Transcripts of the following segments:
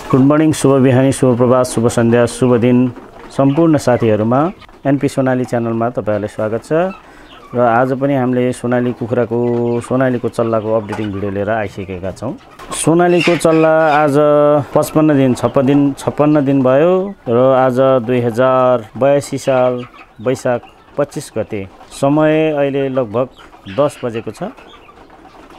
Good morning, शुभ बिहानी, शुभ प्रभात, शुभ सन्ध्या, शुभ दिन सम्पूर्ण साथीहरुमा एनपी सोनाली च्यानलमा तपाईहरुलाई स्वागत छ। र आज पनि हामीले सोनालीको चल्लाको अपडेटिङ भिडियो लिएर आइसकेका छौं। सोनालीको चल्ला आज 56 दिन भयो र आज 2082 साल वैशाख 25 गते, समय अहिले लगभग 10 बजेको छ।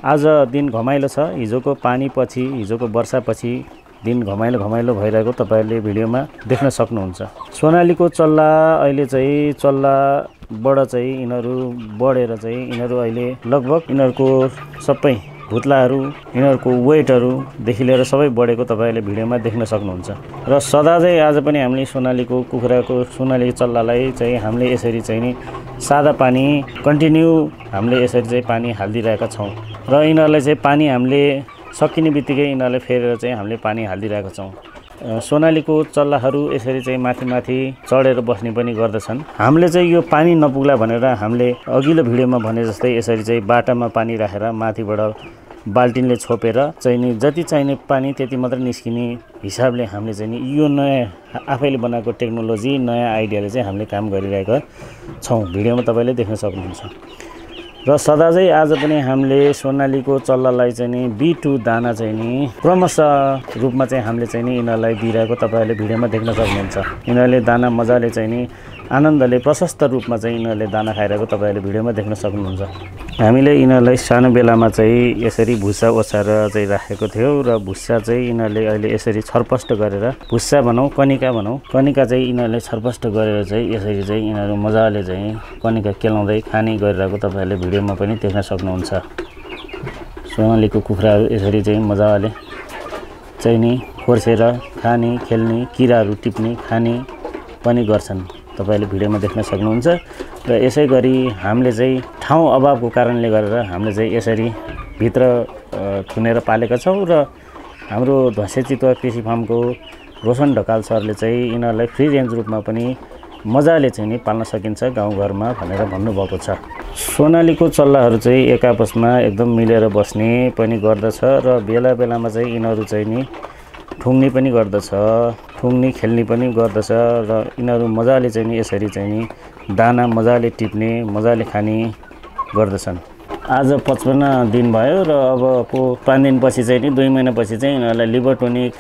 आज दिन घमाइलो छ। हिजोको पानी पछि, हिजोको वर्षा पछि दिन घमाइलो भइरहेको तपाईहरुले भिडियोमा देख्न सक्नुहुन्छ। सोनालीको चल्ला अहिले चाहिँ चल्लाबाट चाहिँ यिनीहरू बढेर चाहिँ यिनीहरू अहिले लगभग यिनीहरूको सबै भुत्लाहरू, यिनीहरूको वेटहरू देखि लिएर सबै बढेको तपाईहरुले भिडियोमा देख्न सक्नुहुन्छ। र सदा चाहिँ आज पनि हामीले सोनाली चल्लालाई चाहिँ हामीले यसरी चाहिँ नि सादा पानी कन्टिन्यू हामीले यसरी चाहिँ पानी हाल्दिरहेका छौं। र यिनीहरूलाई चाहिँ पानी हामीले सकिने बित्तिकै यिनीहरूलाई फेरेर चाहिँ हामीले पानी हाल्दिरहेका छौं। सोनालीको चल्लाहरू यसरी चाहिँ माथि चढेर बस्ने पनि गर्दछन्। हामीले चाहिँ यो पानी नपुग्ला भनेर हामीले अघिल्लो भिडियोमा भने जस्तै यसरी चाहिँ बाटामा पानी राखेर माथिबाट बाल्टिनले छोपेर चाहिँ नि जति चाहिने पानी त्यति मात्र निस्किने हिसाबले हामीले चाहिँ नि यो नयाँ आफैले बनाएको टेक्नोलोजी, नयाँ आइडियाले चाहिँ हामीले काम गरिरहेका छौं। भिडियोमा तपाईले देख्न सक्नुहुन्छ। र सदा चाहिँ आज पनि हामीले सोनालीको चल्लालाई चाहिँ नि B2 दाना चाहिँ नि क्रमशः रूपमा चाहिँ हामीले चाहिँ नि यिनीहरूलाई दिइरहेको तपाईहरुले भिडियोमा देख्न सक्नुहुन्छ। यिनीहरूले दाना मजाले चाहिँ नि आनन्दले प्रशस्त रूपमा चाहिँ यिनीहरूले दाना खाइरहेको तपाईहरुले भिडियोमा देख्न सक्नुहुन्छ। हामीले यिनीहरूलाई सानो बेलामा चाहिँ यसरी भुस्सा ओछाएर चाहिँ राखेको थियौ र भुस्सा चाहिँ यिनीहरूले अहिले यसरी छरपष्ट गरेर भुस्सा भनौं, कनिका चाहिँ यिनीहरूले छरपष्ट गरेर चाहिँ यसरी चाहिँ यिनीहरू मजाले चाहिँ कनिका केलाउँदै खाने गरिरहेको तपाईहरुले भिडियोमा पनि देख्न सक्नुहुन्छ। सोनालीको कुखुराहरू यसरी चाहिँ मजाले चाहिँ नि खोर्सेर खाने, खेल्ने, किराहरू टिप्ने, खाने पनि गर्छन् तपाईले भिडियोमा देख्न सक्नुहुन्छ। र यसै गरी हामीले चाहिँ ठाउँ अभावको कारणले गरेर हामीले चाहिँ यसरी भित्र थुनेर पालेका छौं। र हाम्रो ध्वासे चितुवा कृषि फार्मको रोशन ढकाल सरले चाहिँ यिनीहरूलाई फ्री रेन्ज रूपमा पनि मजाले चाहिँ नि पाल्न सकिन्छ गाउँघरमा भनेर भन्नुभएको छ। सोनालीको चल्लाहरू चाहिँ एक आपसमा एकदम मिलेर बस्ने पनि गर्दछ र बेलामा चाहिँ यिनीहरू चाहिँ नि ठुङ्ने पनि गर्दछ, खेल्ने पनि गर्दछ र यिनीहरू मजाले चाहिँ नि यसरी चाहिँ नि दाना मजाले टिप्ने, मजाले खाने गर्दछन्। आज 55 दिन भयो र अबको 5 दिनपछि चाहिँ नि 2 महिनापछि चाहिँ यिनीहरूलाई लिभर टोनिक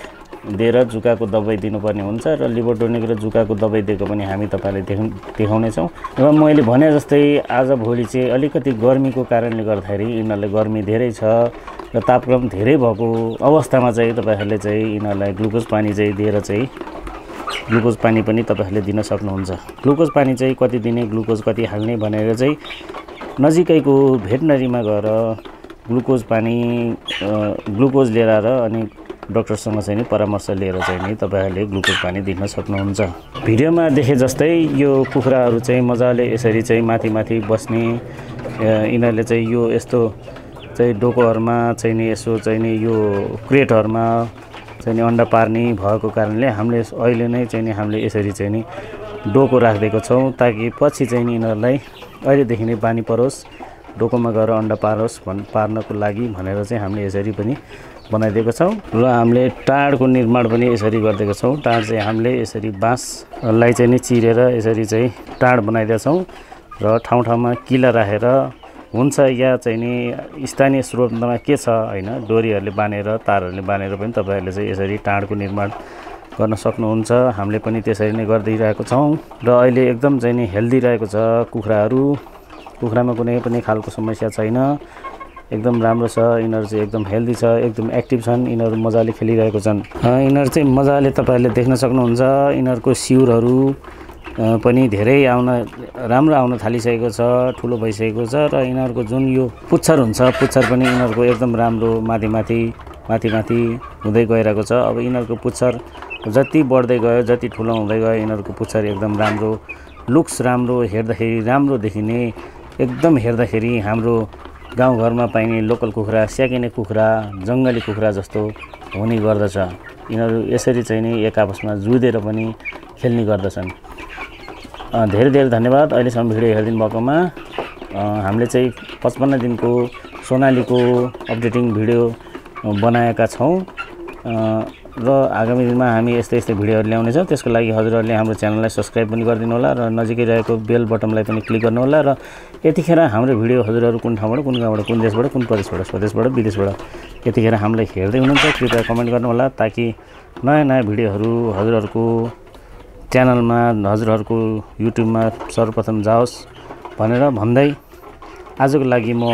दिएर जुकाको दबाई दिनुपर्ने हुन्छ र लिभर टोनिक र जुकाको दबाई दिएको पनि हामी तपाईलाई देखाउने छौं। र मैले भने जस्तै आज भोलि चाहिँ अलिकति गर्मीको कारणले गर्दाखेरि यिनीहरूलाई गर्मी धेरै छ र तापक्रम धेरै भएको अवस्थामा चाहिँ तपाईहरुले चाहिँ यिनीहरूलाई ग्लुकोज पानी चाहिँ दिएर चाहिँ ग्लुकोज पानी पनि तपाईहरुले दिन सक्नुहुन्छ। ग्लुकोज पानी चाहिँ कति दिने, ग्लुकोज कति हाल्ने भनेर चाहिँ नजिकैको भेटनरीमा गएर ग्लुकोज लिएर आएर अनि डाक्टरसँग चाहिँ नि परामर्श लिएर चाहिँ नि तपाईहरुले ग्लुकोज पानी दिन सक्नुहुन्छ। भिडियोमा देखे जस्तै यो कुखुराहरू चाहिँ मजाले यसरी चाहिँ माथि बस्ने, यिनीहरूले चाहिँ यो यस्तो चाहिँ डोकोहरुमा चाहिँ नि यसो चाहिँ नि यो क्रेटहरुमा चाहिँ नि अन्डा पार्ने भएको कारणले हामीले अहिले नै चाहिँ नि हामीले यसरी चाहिँ नि डोको राखिदिएको छौं ताकि पछि चाहिँ नि यिनीहरूलाई अहिलेदेखि नै बानी परोस्, डोकोमा गएर अन्डा पार्नको लागि भनेर चाहिँ हामीले यसरी पनि बनाइदिएको छौं। र हामीले टाडको निर्माण पनि यसरी गरिदिएको छौं। टाड चाहिँ हामीले यसरी बाँसलाई चाहिँ नि चिरेर यसरी चाहिँ टाड बनाइदिएको छौं र ठाउँमा किला राखेर हुन्छ या चाहिँ नि स्थानीय स्रोतमा के छ हैन, डोरीहरुले बानेर, तारहरुले बानेर पनि तपाईहरुले चाहिँ यसरी टाडको निर्माण गर्न सक्नुहुन्छ। हामीले पनि त्यसरी नै गर्दिरहेको छौं र अहिले एकदम चाहिँ नि हेल्दी रहेको छ कुखुरामा कुनै पनि खालको समस्या छैन, एकदम राम्रो छ। यिनीहरू चाहिँ एकदम हेल्दी छ, एकदम एक्टिभ छन्, यिनीहरू मजाले खेलिरहेको छन्। यिनीहरू चाहिँ मजाले तपाईहरुले देख्न सक्नुहुन्छ। यिनीहरूको सिउरहरू पनि धेरै राम्रो आउन थालिसकेको छ, ठुलो भइसकेको छ र यिनीहरूको जुन यो पुच्छर हुन्छ, पुच्छर पनि यिनीहरूको एकदम राम्रो माथि हुँदै गइरहेको छ। अब यिनीहरूको पुच्छर जति बढ्दै गयो, जति ठुलो हुँदै गयो, यिनीहरूको पुच्छर एकदम राम्रो, लुक्स राम्रो, हेर्दाखेरि राम्रो देखिने, एकदम हेर्दाखेरि हाम्रो गाउँघरमा पाइने लोकल कुखुरा, स्याकिने कुखुरा, जङ्गली कुखुरा जस्तो हुने गर्दछ। यिनीहरू यसरी चाहिँ नि एक आपसमा जुधेर पनि खेल्ने गर्दछन्। धेरै धन्यवाद अहिलेसम्म भिडियो हेरिदिनु भएकोमा। हामीले चाहिँ 55 दिनको सोनालीको अपडेटिङ भिडियो बनाएका छौं। र आगामी दिनमा हामी यस्तै भिडियोहरू ल्याउनेछौँ। त्यसको लागि हजुरहरूले हाम्रो च्यानललाई सब्स्क्राइब पनि गरिदिनु होला र नजिकै रहेको बेल बटनलाई पनि क्लिक गर्नु होला र यतिखेर हाम्रो भिडियो हजुरहरू कुन ठाउँबाट कुन गाउँबाट कुन देशबाट कुन प्रदेशबाट स्वदेशबाट विदेशबाट यतिखेर हामीलाई हेर्दै हुनुहुन्छ कृपया कमेन्ट गर्नु होला ताकि नयाँ भिडियोहरू हजुरहरूको च्यानलमा हजुरहरूको युट्युबमा सर्वप्रथम जाओस् भनेर भन्दै आजको लागि म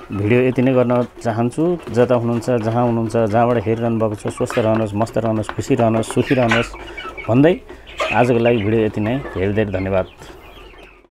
भिडियो यति नै गर्न चाहन्छु। जता हुनुहुन्छ जहाँ हुनुहुन्छ जहाँबाट हेरिरहनु भएको छ स्वस्थ रहनुहोस्, मस्त रहनुहोस्, खुसी रहनुहोस्, सुखी रहनुहोस् भन्दै आजको लागि भिडियो यति नै। धेरै धेरै धन्यवाद।